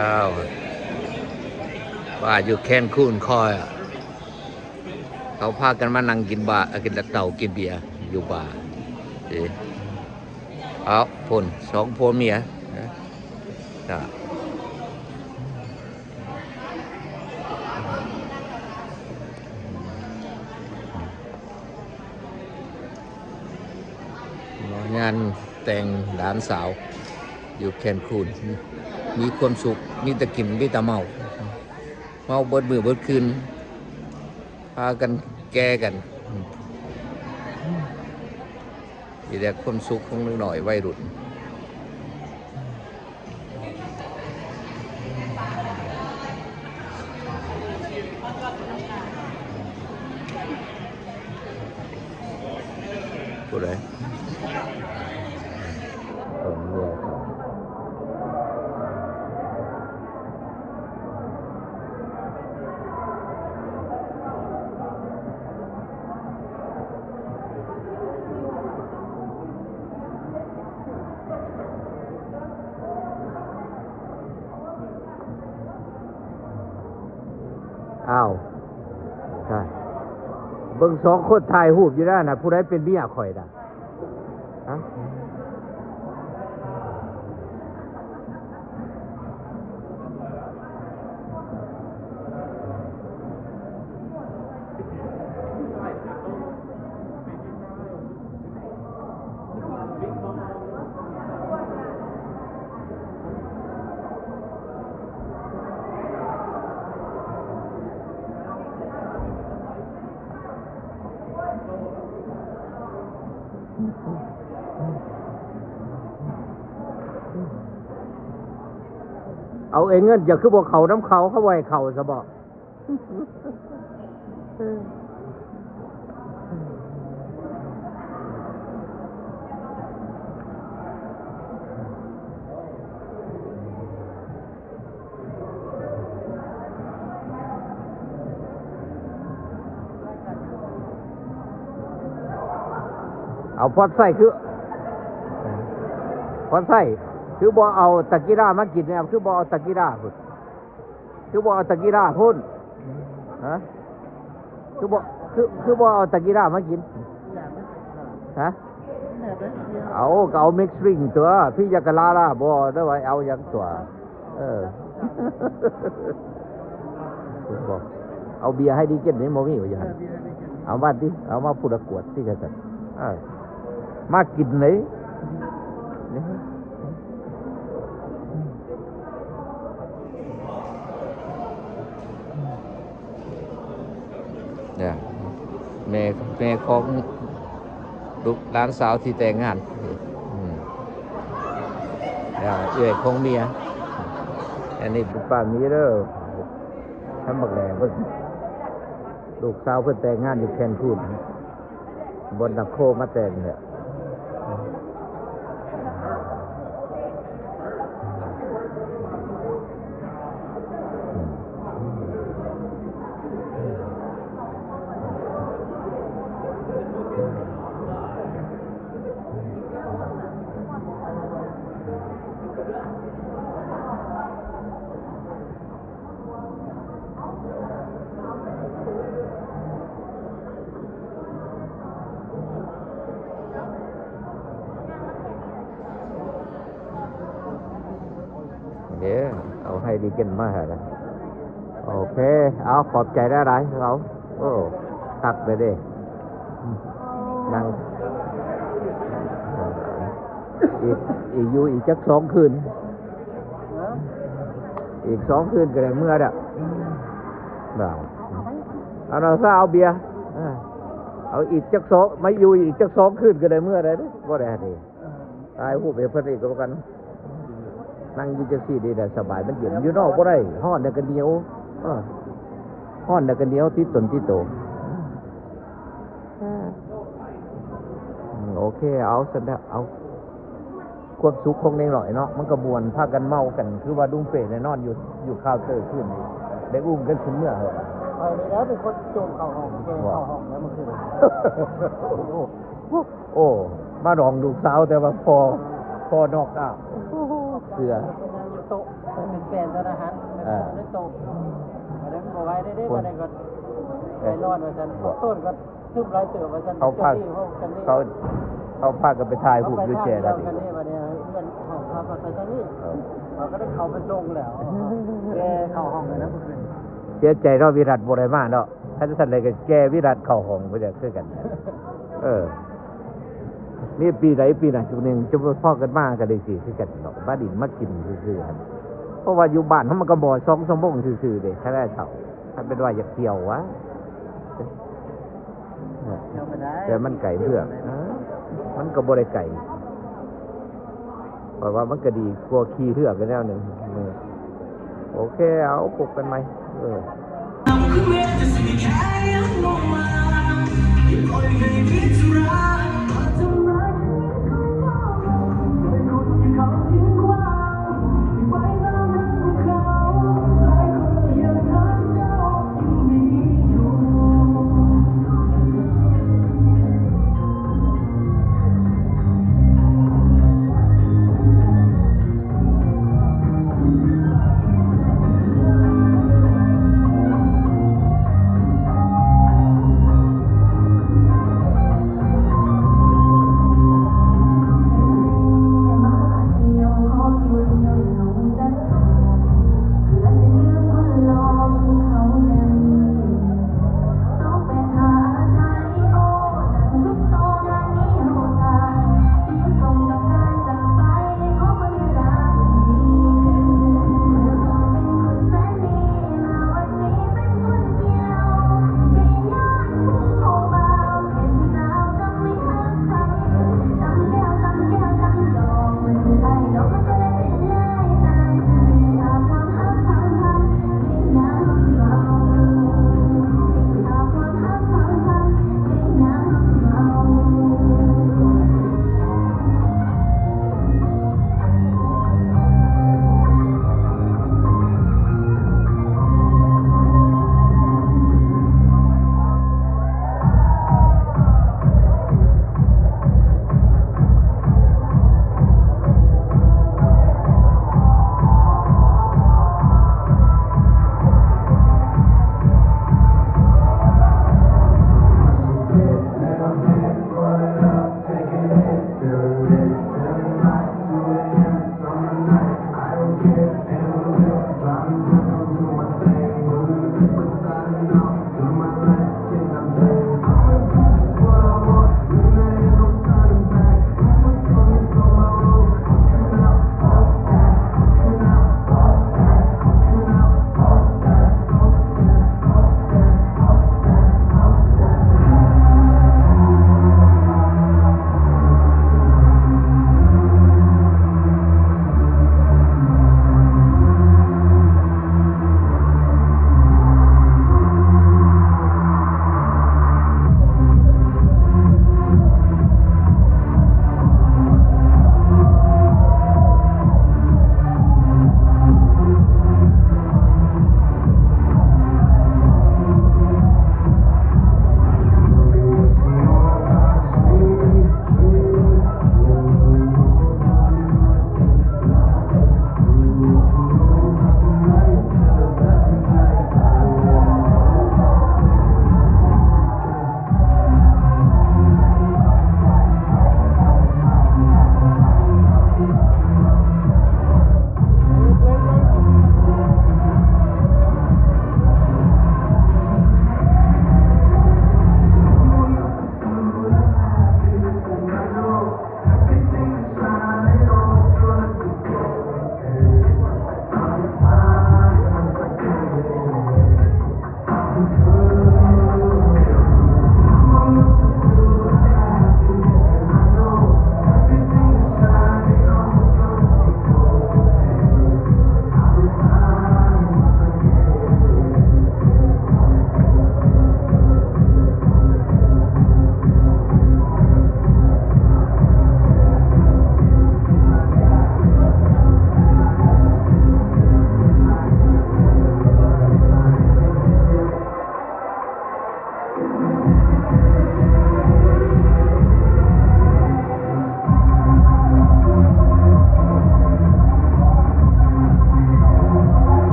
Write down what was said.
ອ້າວ ວ່າຢູ່ແຄນຄູນຄອຍ ເຂົາພາກັນມານັ່ງກິນບາ ກິນເຫຼົ້າກິນເບຍຢູ່ບາ ເອີ ເອົາ ພຸ້ນ ສອງຜົວເມຍ ນະ ງານແຕ່ງຫຼານສາວຢູ່ແຄນຄູນ ມີຄວາມສຸກ ມີແຕ່ກິນ ມີແຕ່ເມົາ ເມົາເບິດມື້ເບິດຄືນ ພາກັນແກ່ກັນ ມີແຕ່ຄວາມສຸກຂອງເດັກນ້ອຍໄວລຸ້ນ. ຜູ້ໃດ? ເອີ ເມຍເຂົາ. ອ້າວ ເບິ່ງສອງຄົນຖ່າຍຮູບຢູ່ນັ້ນນະ ຜູ້ໃດເປັນເມຍຂ້ອຍນະ? ຮະ? ເອົາ ເອີ ເງິນເຈົ້າຄືບໍ່ເຂົ້ານຳເຂົາ ເຂົາບໍ່ໃຫ້ເຂົ້າຊະບໍ? ເອົາ ພອນໄຊຄື ພອນໄຊ ຄືບໍ່ເອົາຕາກີລາມາກິນແດ່? ຄືບໍ່ເອົາຕາກີລາພຸ້ນ? ຄືບໍ່ເອົາຕາກີລາພຸ້ນ? ຮະ? ຄືບໍ່ ຄື ຄືບໍ່ເອົາຕາກີລາມາກິນ? ຮະ? ເອົາ ກໍເອົາມິກດຣິງຕົວະ ພີຢາກະລາລາ ບໍ່ໄດ້ວ່າເອົາຫຍັງຕົວະ. ເອີ ເອົາເບຍໃຫ້ດີເກັນນີ້ບໍ່ມີວ່າຢ່າງ ເອົາມາຕິ ເອົາມາພຸ້ນລະກວດຕິ ວ່າຊັ້ນ. ເອີ ມາກິນເລີຍ. ແມ່ ແມ່ຂອງລູກຫຼານສາວທີ່ແຕ່ງງານ ອືມ ແລ້ວເອື້ອຍຂອງເມຍ. ອັນນີ້ເປັນປ້າມີເດີ ທຳບັກແຫຼງເພິ່ນ ລູກສາວເພິ່ນແຕ່ງງານຢູ່ແຄນຄູນ. ບ່ອນນັກໂຄມາແຕ່ງເນຍ. ເດ້ ເອົາໄຮເນເກັນມາໃຫ້ລະ. ໂອເຄ ເອົາ ຂອບໃຈຫຼາຍໆ ເອົາ ໂອ້ ຄັກເລີຍເດ້ ນັ່ງ ອີກ ອີກ ຢູ່ອີກຈັກສອງຄືນ ອີກສອງຄືນກໍໄດ້ເມືອແລ້ວ. ເອົາ ເອົາຊະ ເອົາເບຍ ເອີ ເອົາອີກຈັກສອງ ມາຢູ່ອີກຈັກສອງຄືນກໍໄດ້ເມືອແລ້ວເດ້ ບໍ່ໄດ້ຫັ້ນເດ ຖ່າຍຮູບໃຫ້ເພິ່ນອີກກໍແລ້ວກັນ. ນັ່ງຢູ່ຈັ່ງຊີ້ນີ້ແຫຼະສະບາຍ ມັນເຢັນ ຢູ່ນອກບໍ່ໄດ້ ຮ້ອນແລ້ວກໍໜຽວ ເອີ ຮ້ອນແລ້ວກໍໜຽວ ຕິດຕົນຕິດໂຕ. ໂອເຄ ເອົາຊັ້ນລະ ເອົາ ຄວາມສຸກຂອງເດັກນ້ອຍເນາະ ມັນກໍມ່ວນ ພາກັນເມົາກັນ ຄືວ່າລຸງເປ້ແນ່ນອນຢູ່ ຢູ່ຄາວເຕີຄືນນີ້ ໄດ້ອຸ້ມກັນຂຶ້ນເມືອ. ຂ້ອຍນີ້ແຫຼະເປັນຄົນໂຈມເຂົ້າຫ້ອງ ແກງເຂົ້າຫ້ອງແລ້ວມື້ຄືນ. ໂອ້ ມາດອງລູກສາວ ແຕ່ວ່າພໍ່ ພໍ່ນອກອາບ ເສືອ ເປັນຫຍັງຢູ່ໂຕະ ເປັນແຟນ. ອາຫານ ເອີ ໄດ້ຕົກ ອັນນັ້ນບໍ່ໄຫວເດ້ ບັດນີ້ກໍໃຈຮ້ອນວ່າຊັ້ນ ຕົ້ນກໍ ຄືບຫຼາຍເຕີບວ່າຊັ້ນ ເຂົາພາ ເຈົ້າທີ່ເວົ້າກັນນີ້ ເຂົາ ເຂົາພາກັນໄປຖ່າຍຮູບຢູ່ແຈນັ້ນອີກ ເຂົາໄປຖ່າຍກັນນີ້ ບັດນີ້ເຮືອນເຂົາພາກັນໄປທາງນີ້ ເອີ ເຂົາກໍໄດ້ເຂົ້າໄປສົ່ງແລ້ວ ແກ່ເຂົ້າຫ້ອງແລ້ວນະ ເສຍໃຈເນາະ ວິລັດບໍ່ໄດ້ມາເນາະ ຄັນຊັ້ນໃດກໍແກ່ວິລັດເຂົ້າຫ້ອງໄປແລ້ວຄືກັນ ເອີ ມີປີໃດປີນັ້ນຈຸໜຶ່ງ ຈະພໍ້ກັນມາກໍໄດ້ຊິຄືກັນເນາະ ມາດິນມາກິນຊື່ໆ ເພາະວ່າຢູ່ບ້ານເຮົາມັນກໍບໍ່ສອງຊົ່ວໂມງຊື່ໆເດ້ ຖ້າໄດ້ເຂົ້າ ຖ້າເປັນວ່າຢາກທ່ຽວຫວາ ແຕ່ມັນໄກເພື່ອ ມັນກໍບໍ່ໄດ້ໄກ ຂ້ອຍວ່າມັນກໍດີກວ່າຂີ່ເຮືອໄປແນວໜຶ່ງ. ໂອເຄ ເອົາ ພົບກັນໃໝ່ ເອີ.